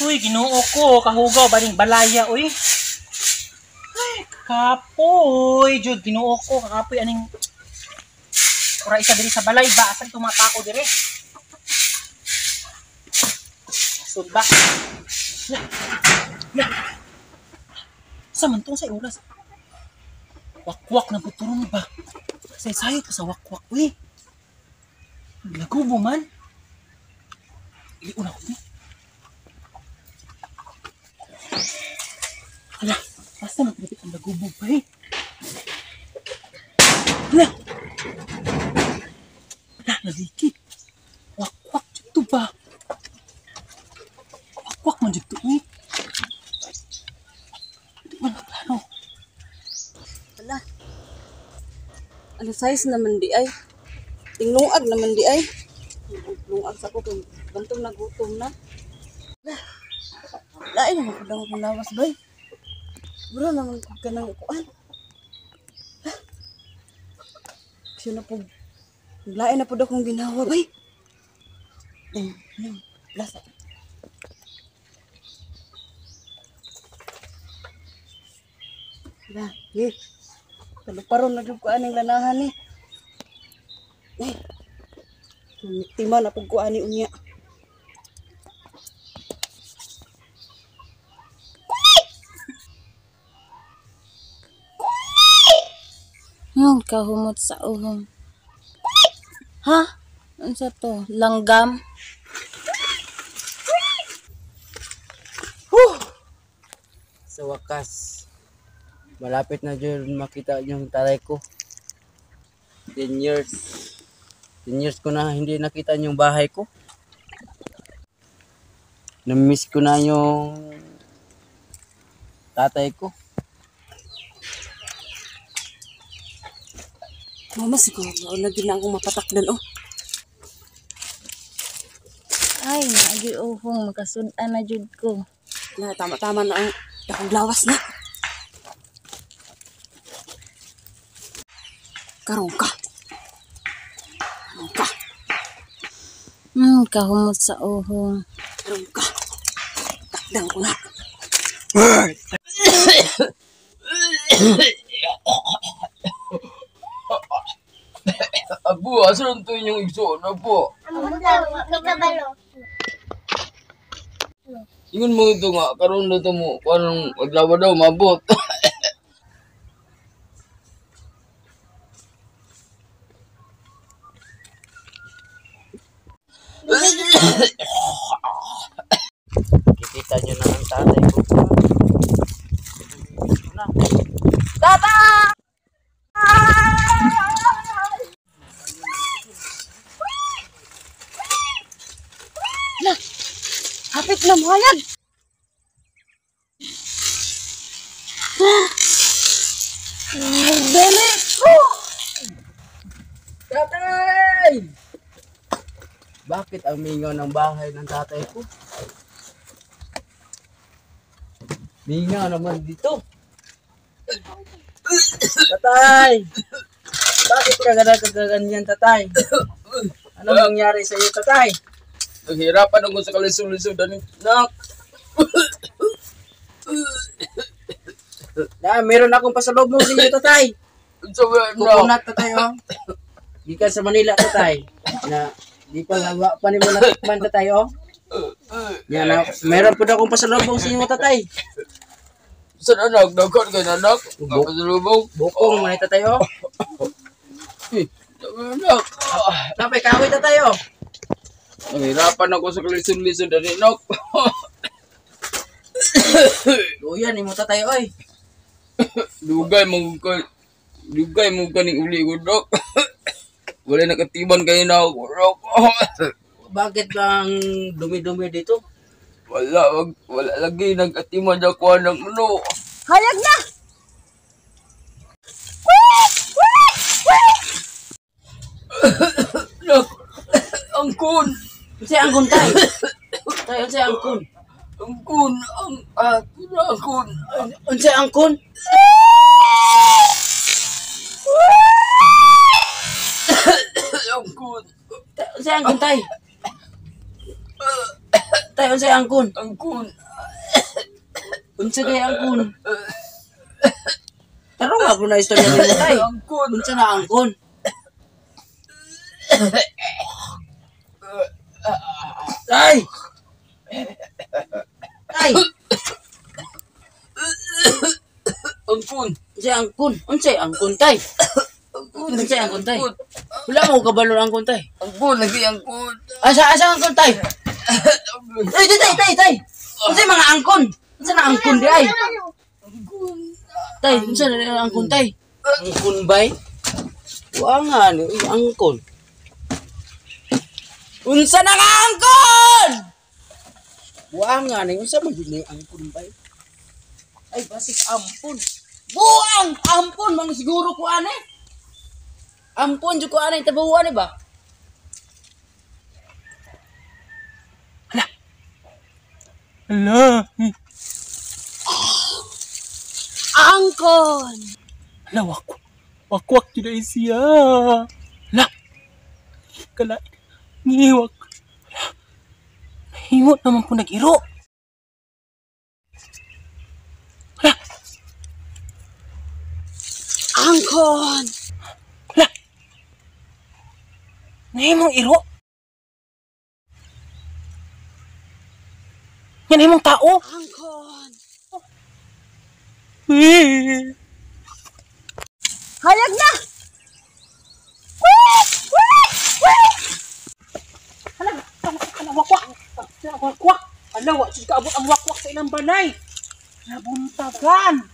Uy, Ginoo ko, kahugaw baning balaya uy. Ay, kapoy, jud Ginoo ko, kakapoy aning ora isa diri sa balay ba asan tumatako dire? Sud ba? La. La. Sa man tong sa oras? Wakwak na puturon ba? Say-sayo pa sa wakwak uy. Lagubo man. Iliun ako ni. Hala, basta magpilipit ang lagubo pa eh. Hala! Hala, nalikit. Wakwak dito ba? Wakwak man dito eh. Hindi man naplano. Hala. Ano size naman di ay? Tinglungag naman di ay. Lungag sa ko kay bantong nagutom na. Lain naman ko daw akong lawas bay. Bro naman ko kanang kuan. Siya na po. Lain na po daw akong ginawa bay. Lasa. La, eh. Kaluparon na jud ko aning lanahan ni. Eh. Tima na pud ko ani unya. Yung kahumot sa uhong. Ha? Unsa to? Langgam? Huh! Sa wakas, malapit na dyan makita yung taray ko. 10 years. 10 years ko na hindi nakita yung bahay ko. Namiss ko na yung tatay ko. Mama, siguro na din akong mapatakdan, oh. Ay, naagi uhong, makasud-an na jud ko. Na, tama-tama na ang dakong lawas na. Karong ka. Karong ka. Kahumot sa uhong. Karong ka. Takdan ko na. Abu, asan to inyong igsoon, Abu? Ingon mo ito nga, karon na ito mo, parang adlaw daw, mabot. Kikita nyo na ang tatay ko. Tata! Na, hapit na muhayag. Dili ko. Tatay! Bakit ang mingaw ng bahay ng tatay ko? Mingaw naman dito. Tatay! Bakit ka ganyan, tatay? Ano nangyari sa iyo, tatay? Naghirapan ako sa kalisod-lisod, anak. Na, meron akong pasalubong sa inyo, tatay. Coconut, tatay, oh. Gikan sa Manila, tatay. Na, di pa, wa pa nimo natikman, tatay, oh. Yan, na, meron po akong pasalubong sa inyo, tatay. Saan, anak? Daghan kayo, anak? Pasalubong? Bukong, mga tatay, oh. Anak. Tapay, kahoy, tatay, oh. Nahirapan ako sa kalisod-lisod, anak. Luyan, imo tatay, oy. Dugay mo kaning uli ko, dok. Wala nakatiban kayo na ako, dok. Bakit bang dumi-dumi dito? Wala, wala lagi nagatiman ako ng ano. Hayag na! Dok, angkon. Unsay angkon, tay? Tay, unsay angkon? Angkon, angkon. Unsay angkon? Angkon. Unsay angkon, tay? Tay, unsay angkon? Angkon. Unsa kay angkon? Tarong ako na istorya nimo tay. Angkon. Unsa na angkon? Tay! Tay! Angkon. Unsay angkon? Unsay angkon tay? Unsay angkon tay? Wala mo kabalo angkon tay. Angkon lagi angkon. Asa angkon tay? Ay, tay, tay, tay, tay. Unsay mga angkon? Unsa na angkon di ay? Tay, unsa na angkon tay? Angkon bay? Wa nga ni uy, angkon. Unsa na nga angkon? Wa nga ni unsa man jud ni angkon bay? Ay basig ampon. Buang ampon man siguro ko ane. Ampon jud ko ane tabuan ba? Hala. Angkon! Hala, wakwak. Wakwak jud ay siya. Hala. Kala. Ngiwak. Hala. Nahimot naman po nag-iro. Hala. Angkon! Hala. Nahimong iro. Yan himong tao. Angkon! Eh. Hayag na! Hala, hala, wakwak. Hala, wakwak. Hala, wa, jud kaabot ang wakwak sa ilang balay. Nabuntagan.